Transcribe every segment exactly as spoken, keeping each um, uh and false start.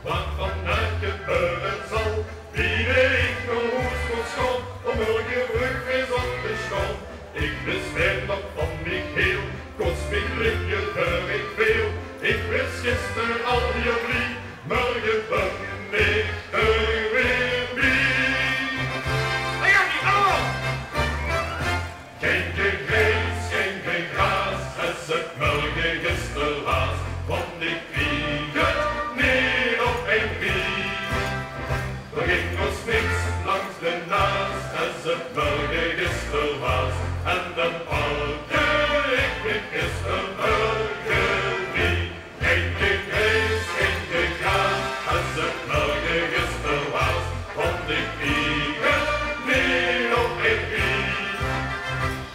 Wat vandaag gebeure zal, wie ich nao hoes mós gaon, óm morge vreug weer op te staon. Ich besjteit nog van mich hiel, kós mich ligke veur ich veel. Ich waas gister al hiel blie, morge bön ich d'r weer bie. Gein gegreis, gein gegraas, es 't morge gister waas, want ich krieg 't neet op ein rie. D'r ging ós niks langs de naas, es 't morge gister waas, en dan pakde ich mich gister morge vrie. Gein gegreis, gein gegraas, es 't morge gister waas, want ich krieg 't neet op ein rie.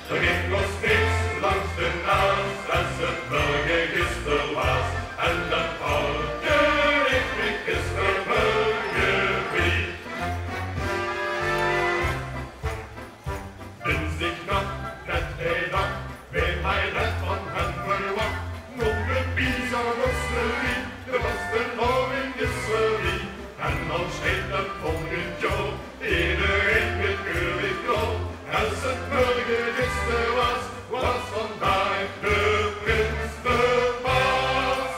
D'r ging ós niks langs de naas, es 't morge gister waas, en dan pakde ich mich gister morge vrie. Dinsdig nog, net ein daag, wae haw det van häöm verwach. Noe de pizza was de wie, de vastelaovend is veurbie. En dan steit 't volgend jaor, ederein weer keurig klaor. Es 't morge gister waas, waas vandaag de prins de baas.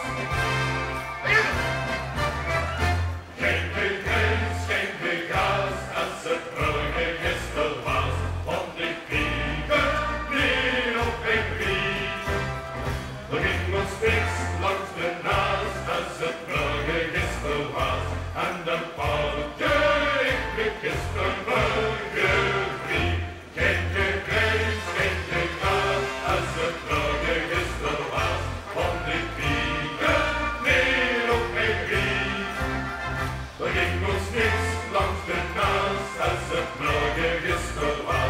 Gein gegreis, gein gegraas, es 't morge gister waas, want ich krieg 't neet op ein rie. D'r ging ós niks langs de naas, es 't morge gister waas, en dan pakde ich mich gister morge vrie. Gein gegreis, gein gegraas, es 't morge gister waas, want ich krieg 't neet op ein rie. D'r ging ós niks langs de naas, es 't morge gister waas.